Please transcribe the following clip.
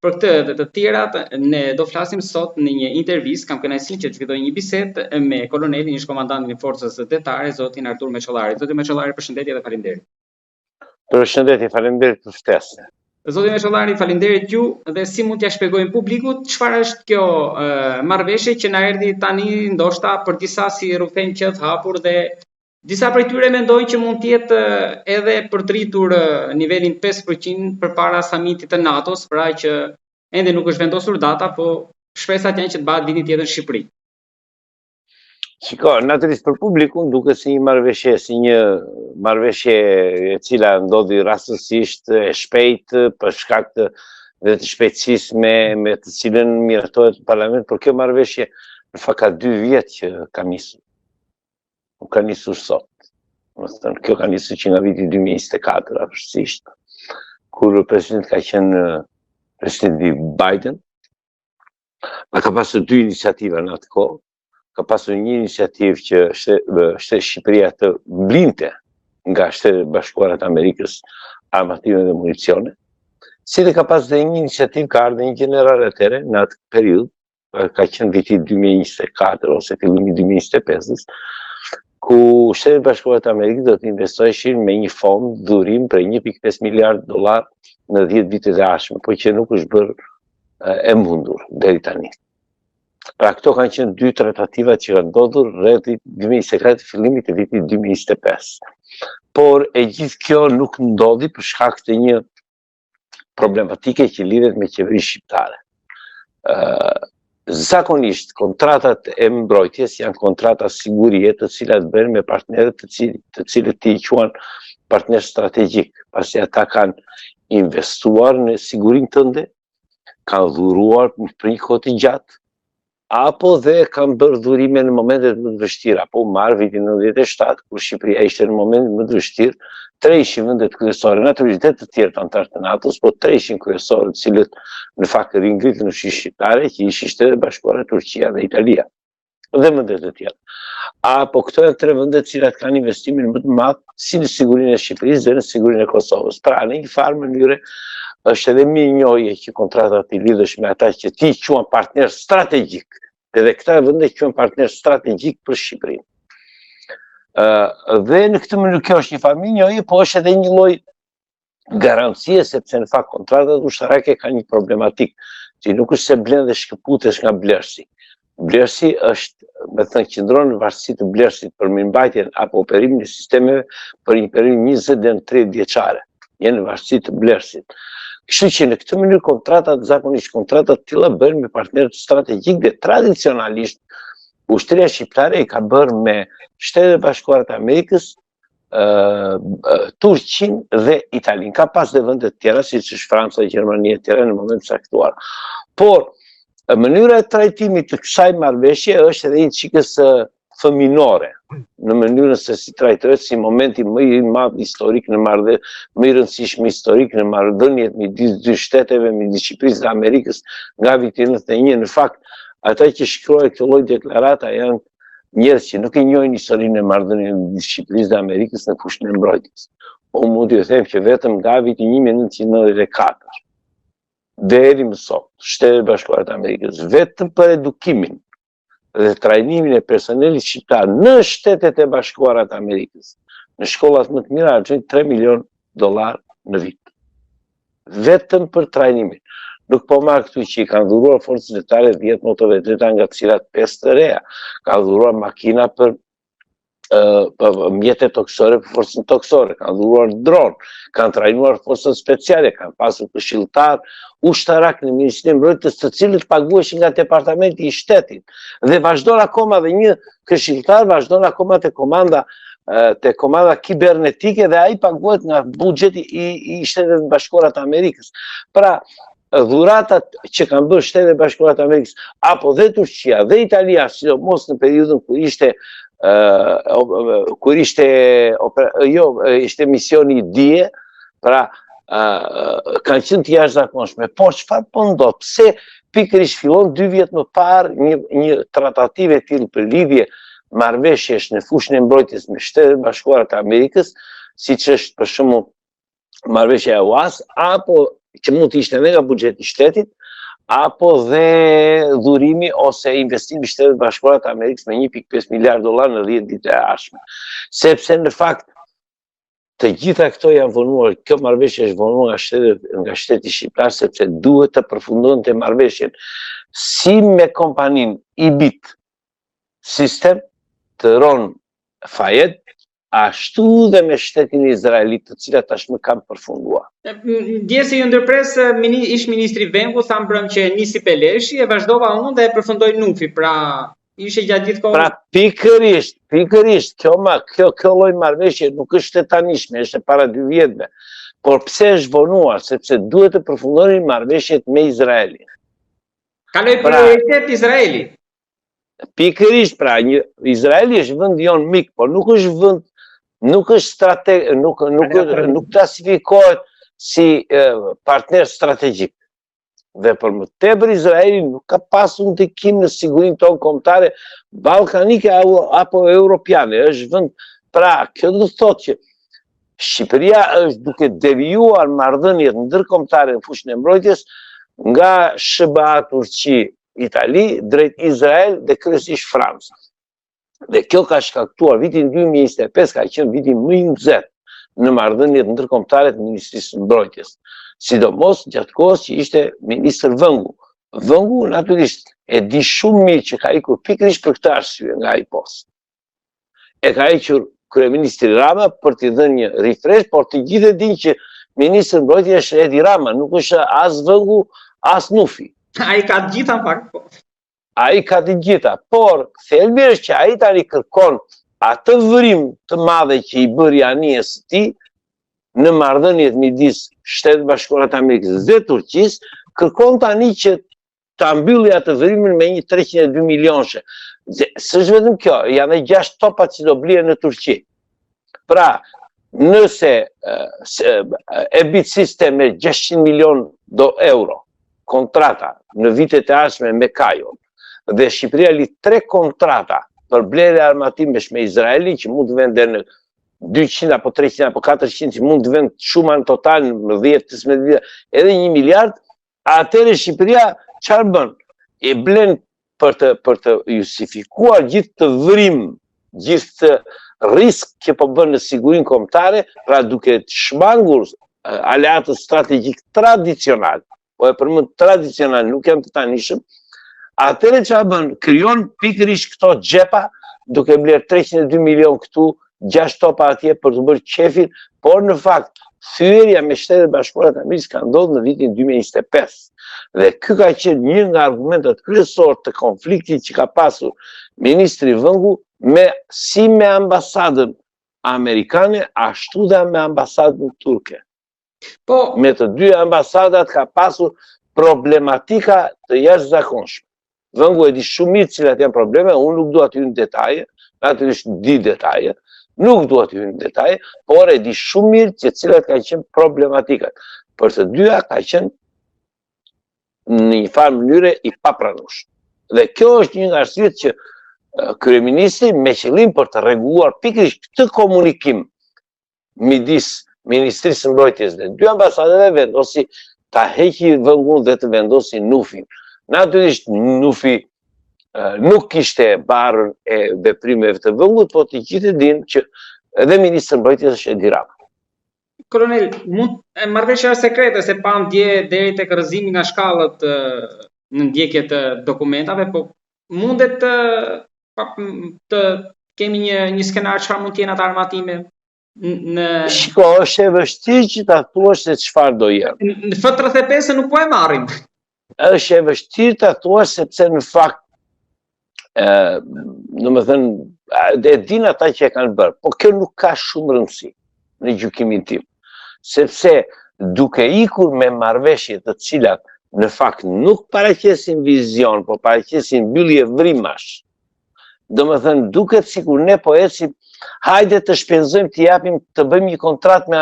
Për këtë dhe të tjerat, ne do flasim sot në një intervistë, kam kënaqësinë që të zhvilloj një bisedë me kolonelin ish komandantin e Forcës Detare, zotin Artur Meçollari. Zoti Meçollari, përshëndetje dhe faleminderit. Përshëndetje, faleminderit për ftesën. Zoti Meçollari, faleminderit ju dhe si mund t'ia shpjegojmë publikut çfarë është kjo marrëveshje që na erdhi tani ndoshta për disa si rrufe në qiell të hapur dhe Disa prej tyre mendojnë që mund të jetë edhe për të rritur nivelin 5% përpara samitit të NATO-s, pra që ende nuk është vendosur data, po shpresat janë që të bëhet vitin tjetër në Shqipëri. Shiko, natyrisht për publikun duket si një marrëveshje, si një marrëveshje e cila ndodhi rastësisht e shpejtë për shkak të dhe të shpejtësisë me me të cilën miratohet në parlament, por kjo marrëveshje në fakt ka dy vjet që ka nisur. Nuk ka nisur sot. Domethënë, kjo ka nisur që nga viti 2024, afërsisht, kur president ka qenë presidenti Biden, a ka pasur dy iniciativa në atë kohë, ka pasur një iniciativë që shte, Shqipëria të blinte nga Shtetet e Bashkuara të Amerikës armatime dhe municione, si dhe ka pasur dhe një iniciativë ka ardhur një gjeneral atëherë në atë periudhë, ka qenë viti 2024 ose fillimi 2025-ës, ku Shtetet e Bashkuara të Amerikës do të investoheshin me një fond dhurim prej 1.5 miliard dollar në 10 vitet e ardhshme, por që nuk është bërë e mundur deri tani. Pra këto kanë qenë dy tratativat që kanë ndodhur rreth 2024 fillimit të vitit 2025. Por e gjithë kjo nuk ndodhi për shkak të një problematike që lidhet me qeverinë shqiptare. Ë zakonisht kontratat e mbrojtjes janë kontrata sigurie të cilat bëhen me partnerët të cilët të cilët ti i quan partner strategjik, pasi ata kanë investuar në sigurinë tënde, kanë dhuruar për një kohë të gjatë, apo dhe kanë bërë dhurime në momentet më të vështira, po marr vitin 97, kur Shqipëria ishte në momentin më të vështirë, tre ishin vendet kryesore, natyrisht dhe të tjerë të anëtarë të NATO-s, po tre ishin kryesore, të cilët në fakt ringritën ushtrinë shqiptare, që ishin Shtetet e Bashkuara, Turqia dhe Italia dhe vende të tjera. Apo këto janë tre vende të cilat kanë investimin më të madh si në sigurinë e Shqipërisë dhe në sigurinë e Kosovës. Pra, në një farë mënyre është edhe mirënjohje që kontratat t'i lidhësh me ata që ti quan partner strategjik. Edhe këta vende quhen partner strategjik për Shqipërinë. Ë dhe në këtë mënyrë kjo është një farë mirënjohje, po është edhe një lloj garancie sepse në fakt kontratat ushtarake kanë një problematikë, që nuk është se blen dhe shkëputesh nga blerësi. Blerësi është, me thënë, qëndron në varësi të blerësit për mirëmbajtjen apo operimin e sistemeve për një periudhë 20 deri në 30 vjeçare. Je në varësi të blerësit. Kështu që në këtë mënyrë kontratat zakonisht kontratat të tilla bëhen me partnerët strategjikë dhe tradicionalisht ushtria shqiptare i ka bërë me Shtetet e Bashkuara të Amerikës, Turqinë dhe Italinë. Ka pas dhe vende të tjera, siç është Franca, Gjermania e tjera në moment të caktuar. Por, mënyra e trajtimit të kësaj marrëveshje është edhe një çikës fëminore, në mënyrën se si trajtohet si momenti më i madh historik në marrëdhënie, më i rëndësishëm historik në marrëdhëniet midis dy shteteve, midis Shqipërisë dhe Amerikës nga viti 91. Në fakt, ata që shkruajnë këtë lloj deklarata janë njerëz që nuk e njohin historinë e marrëdhënieve midis Shqipërisë dhe Amerikës në fushën e mbrojtjes. Unë mund t'ju them që vetëm nga viti 1994 deri më sot, Shtetet e Bashkuara të Amerikës vetëm për edukimin dhe trajnimin e personelit shqiptar në Shtetet e Bashkuara të Amerikës, në shkollat më të mira harxhojnë 3 milion dollar në vit. Vetëm për trajnimin. Nuk po marr këtu që i kanë dhuruar forcës detare 10 motovetreta nga të cilat 5 të reja. Kanë dhuruar makina për për mjete tokësore për forcën tokësore, kanë dhuruar dron, kanë trajnuar forcën speciale, kanë pasur këshilltar ushtarak në Ministrinë e Mbrojtjes, të cilët paguheshin nga Departamenti i Shtetit. Dhe vazhdon akoma dhe një këshilltar vazhdon akoma te komanda te komanda kibernetike dhe ai paguhet nga buxheti i, i Shteteve të Bashkuara të Amerikës. Pra, dhuratat që kanë bërë Shtetet e Bashkuara të Amerikës, apo dhe Turqia dhe Italia, sidomos në periudhën kur ishte uh, kur ishte jo, ishte misioni DIE, pra uh, kanë qenë të jashtëzakonshme. Por çfarë po ndodh? Pse pikërisht fillon dy vjet më parë një një tratativë e tillë për lidhje marrëveshjesh në fushën e mbrojtjes me Shtetet e Bashkuara të Amerikës, siç është për shembull marrëveshja e huas apo që mund të ishte edhe nga buxheti i shtetit, apo dhe dhurimi ose investimi i Shteteve të Bashkuara të Amerikës me 1.5 miliard dollar në 10 vitet e ardhshme. Sepse në fakt të gjitha këto janë vonuar, kjo marrëveshje është vonuar nga shteti nga shteti shqiptar sepse duhet të përfundonte marrëveshjen si me kompaninë Elbit System të Ron Fajet, ashtu dhe me shtetin izraelit, të cilat tashmë kanë përfunduar. Ndjesë që ju ndërpres, mini, ish ministri Vengu tha mbrëm që nisi Peleshi, e vazhdova unë dhe e përfundoi Nufi, pra ishte gjatë gjithë kohës. Pra pikërisht, pikërisht, kjo ma, kjo kjo lloj marrëveshje nuk është e tanishme, është e para dy vjetëve. Por pse është vonuar, sepse duhet të përfundonin marrëveshjet me Izraelin. Kaloi pra, prioritet Izraeli. Pikërisht pra, një Izraeli është vend jonë mik, por nuk është vend nuk është strate, nuk nuk nuk klasifikohet si partner strategjik. Dhe për më tepër Izraeli nuk ka pasur ndikim në sigurinë tonë kombëtare ballkanike apo europiane, është vend pra, kjo do të thotë që Shqipëria është duke devijuar marrëdhëniet ndërkombëtare në fushën e mbrojtjes nga SHBA, Turqi, Itali drejt Izrael dhe kryesisht Francë. Dhe kjo ka shkaktuar vitin 2025 ka qenë viti më i nxehtë në marrëdhëniet ndërkombëtare të Ministrisë së Mbrojtjes, sidomos gjatë kohës që ishte ministër Vëngu. Vëngu natyrisht e di shumë mirë që ka ikur pikërisht për këtë arsye nga ai post. E ka hequr kryeministri Rama për t'i dhënë një refresh, por të gjithë e dinë që ministër mbrojtje është Edi Rama, nuk është as Vëngu, as Nufi. Ai ka të gjitha në fakt. Po. Ai ka të gjitha, por thelbi është që ai tani kërkon atë vrimë të madhe që i bëri anijes së tij në marrëdhëniet midis Shteteve të Bashkuara të Amerikës dhe Turqisë, kërkon tani që ta mbylli atë vrimën me një 302 milionëshe. S'është vetëm kjo, janë dhe 6 topat që do blihen në Turqi. Pra, nëse Elbit System me 600 milion do euro kontrata në vitet e ardhshme me Kajon, dhe Shqipëria lidh tre kontrata për blerje armatimesh me Izraelin që mund të venë deri në 200 apo 300 apo 400 që mund të venë shuma në total në 10-15 vite, edhe 1 miliard, Atëherë Shqipëria çfarë bën? E blen për të për të justifikuar gjithë këtë vrimë, gjithë këtë risk që po bën në sigurinë kombëtare, pra duke shmangur aleatët strategjikë tradicionalë, po e përmend tradicional, nuk janë të tanishëm, atëherë çfarë bën? Krijon pikërisht këto xhepa duke blerë 302 milion këtu, 6 topa atje për të bërë qefin, por në fakt thyerja me Shtetet e Bashkuara të Amerikës ka ndodhur në vitin 2025. Dhe ky ka qenë një nga argumentet kryesorë të konfliktit që ka pasur ministri Vëngu me si me ambasadën amerikane ashtu dhe me ambasadën turke. Po, me të dy ambasadat ka pasur problematika të jashtëzakonshme. Vëngu e di shumë mirë cilat janë probleme, unë nuk dua të hyj në detaje, natyrisht di detaje, nuk dua të hyj në detaje, por e di shumë mirë që cilat kanë qenë problematikat. Për të dyja ka qenë në një farë mënyre i papranueshëm. Dhe kjo është një nga arsyet që kryeministri me qëllim për të rregulluar pikërisht këtë komunikim midis Ministrisë së Mbrojtjes dhe dy ambasadave vendosi ta heqi Vëngun dhe të vendosi Nufin. Natyrisht Nufi nuk kishte barrën e veprimeve të Vëngut, po të gjithë e dinë që edhe ministër Mbrojtjes është Edi Rama. Kolonel, mund marrëveshja është sekrete se pamë dje deri tek rrëzimi nga shkallët në ndjekje të dokumentave, po mundet të të kemi një një skenar çfarë mund të jenë ato armatime në Shiko, është e vështirë që ta thuash se çfarë do jenë. Në F35 nuk po e marrim. Është e vështirë ta thuash sepse në fakt ë, domethënë, e dinë ata që e kanë bërë, po kjo nuk ka shumë rëndësi në gjykimin tim. Sepse duke ikur me marrëveshje të cilat në fakt nuk paraqesin vizion, po paraqesin mbyllje vrimash. Domethënë, duket sikur ne po ecim, hajde të shpenzojmë të japim të bëjmë një kontratë me